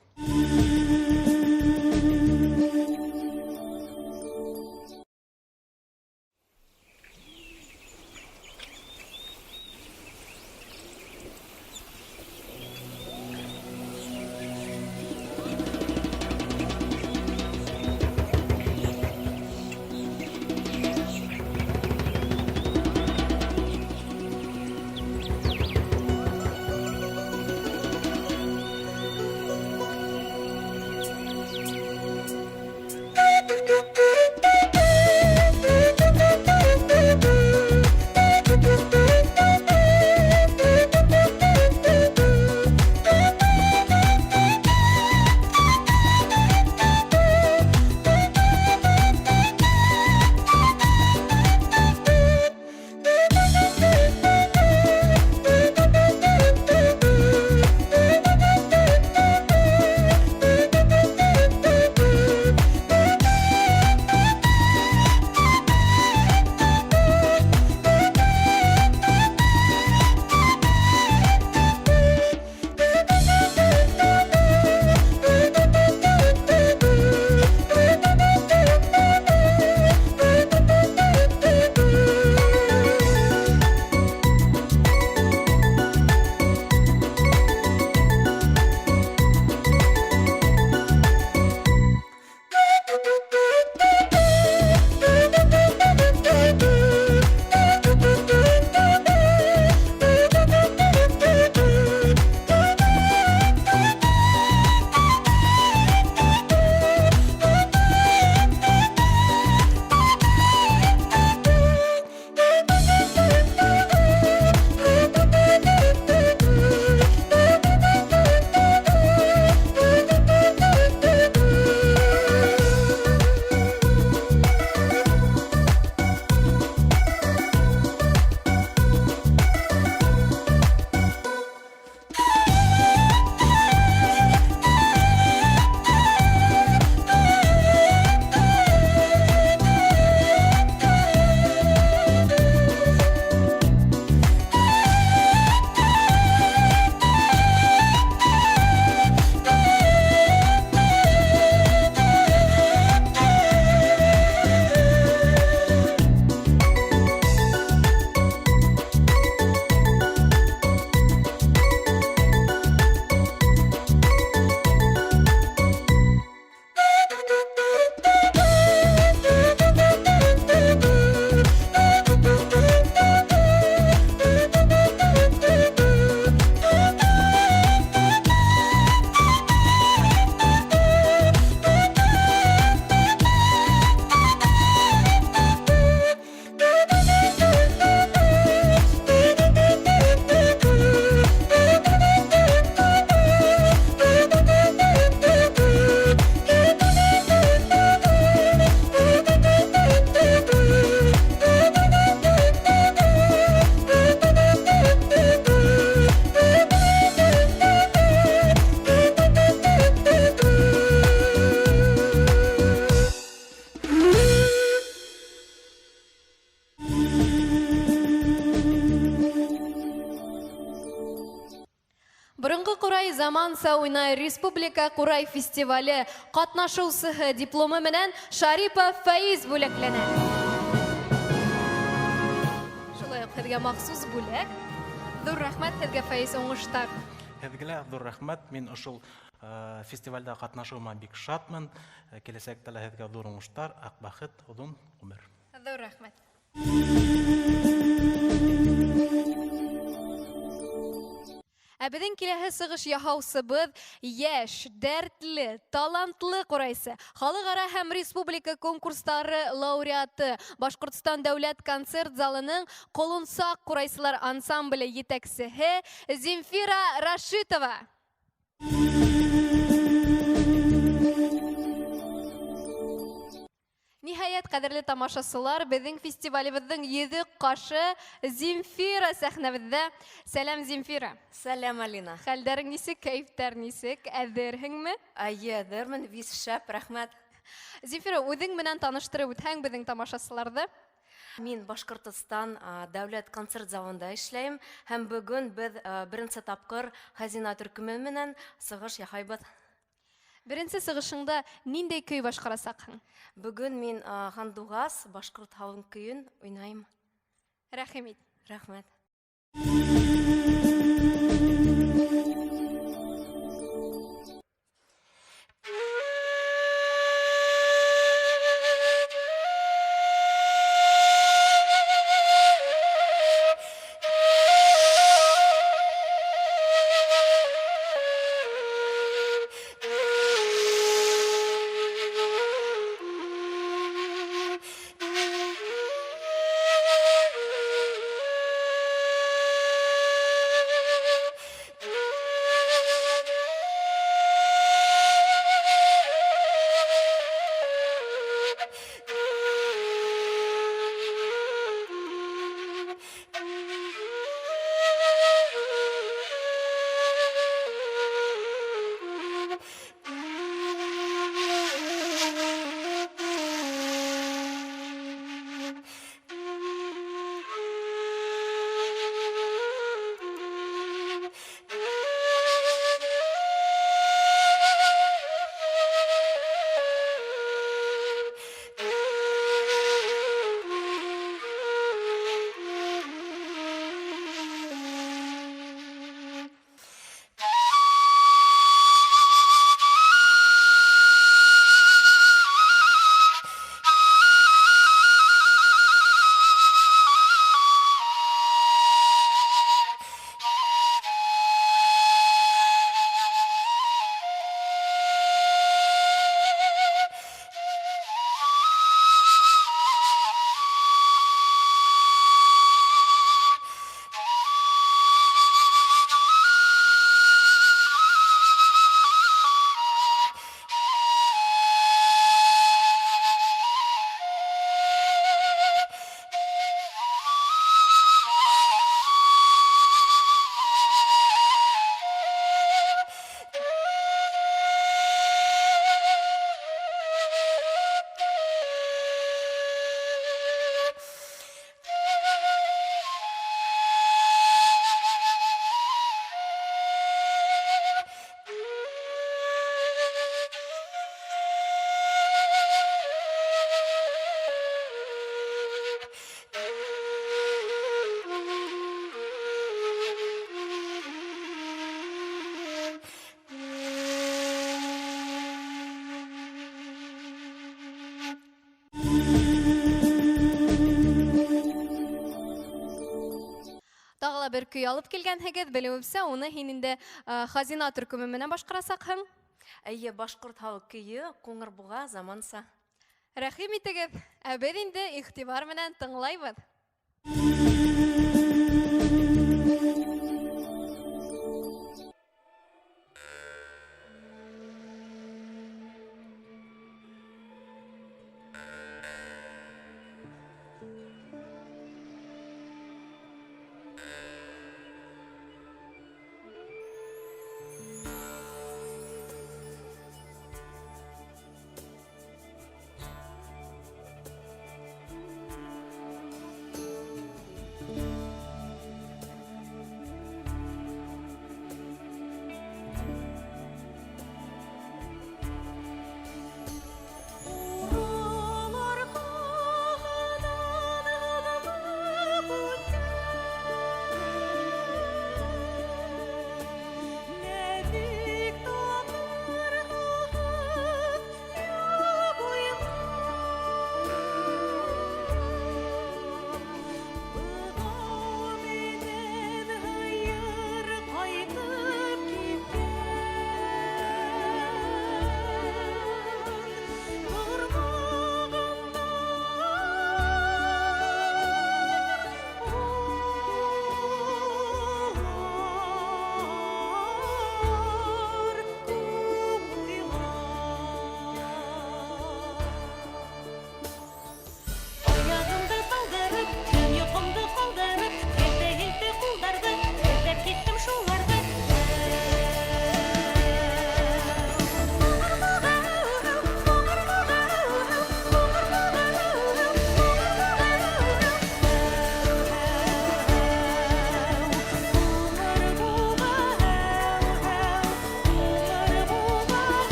Борынғы Ҡурай заманса уйнай республика Ҡурай фестивале ҡатнашыусыһы дипломы менән Шарипов Фәиз бүләкләнә. Шулай уҡ һеҙгә махсус бүләк. Ҙур рәхмәт һеҙгә, Фәиз, уңыштар. Һеҙгә лә ҙур рәхмәт. Мин ошол фестивалдә ҡатнашыуыма бик шатмын. Киләсәктә лә һеҙгә ҙур уңыштар, аҡ бәхет, оҙон ғүмер. Ҙур рәхмәт. Ә беҙҙең киләһе сығыш яһаусыбыҙ йәш, дәртле, талантлы ҡурайсы, халыҡ-ара һәм республика конкурстары лауреаты, Башҡортостан дәүләт концерт залының Ҡолонсаҡ ҡурайсылар ансамбле етәксеһе Земфира Рашитова. Ниһайәт, ҡәҙерле тамашасылар, беҙҙең фестивалебеҙҙең йөҙөк ҡашы Земфира сәхнәбеҙҙә. Сәләм, Земфира. Сәләм, Алина. Хәлдәрең нисек, кәйефтәр нисек? Әҙерһеңме? Әйе, әҙермен, бик шәп, рәхмәт. Земфира, үҙең менән таныштырып үтһәң беҙҙең тамашасыларҙы. Мин Башҡортостан дәүләт концерт залында эшләйем һәм бөгөн беҙ беренсе тапҡыр Хазина төркөмө менән сығыш яһайбыҙ. Беренсе сығышыңда ниндәй көй башҡарасаҡһың? Бөгөн мин Һандуғас башҡорт халыҡ көйөн уйнайым. Рәхим ит. Рәхмәт. Тағы ла бер көй алып килгәнһегеҙ, белеүемсә, уны һин инде Хазина төркөмө менән башҡарасаҡһың. Эйе, башҡорт халыҡ көйө Ҡуңыр буға заманса. Рәхим итегеҙ, ә беҙ инде иғтибар менән тыңлайбыҙ.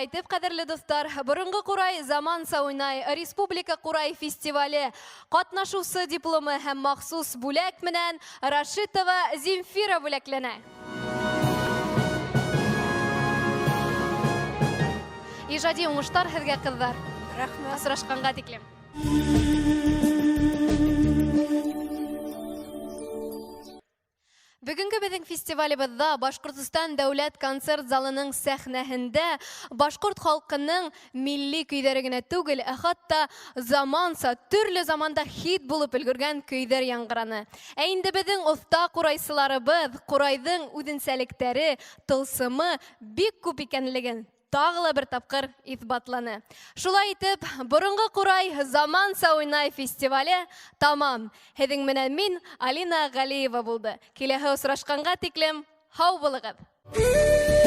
Шулай итеп, ҡәҙерле дуҫтар, Боронғо ҡурай заманса уйнай республика ҡурай фестивале ҡатнашыусы дипломы һәм махсус бүләк менән Рашитова Земфира бүләкләнә. Ижади уңыштар һеҙгә, ҡыҙҙар. Рәхмәт. Осрашҡанға тиклем. Бөгөнгө беҙҙең фестивалебыҙҙа Башҡортостан дәүләт концерт залының сәхнәһендә башҡорт халҡының милли көйҙәре генә түгел, ә хатта заманса, төрлө заманда хит булып өлгөргән көйҙәр яңғыраны. Ә инде беҙҙең оҫта ҡурайсыларыбыҙ ҡурайҙың үҙенсәлектәре, тылсымы бик күп икәнлеген тағы ла бер тапҡыр иҫбатланы. Шулай итеп, Боронғо ҡурай заманса уйнай фестивале тамам. Һеҙҙең менән мин, Алина Ғәлиева булды. Киләһе осрашҡанға тиклем һау булығыҙ.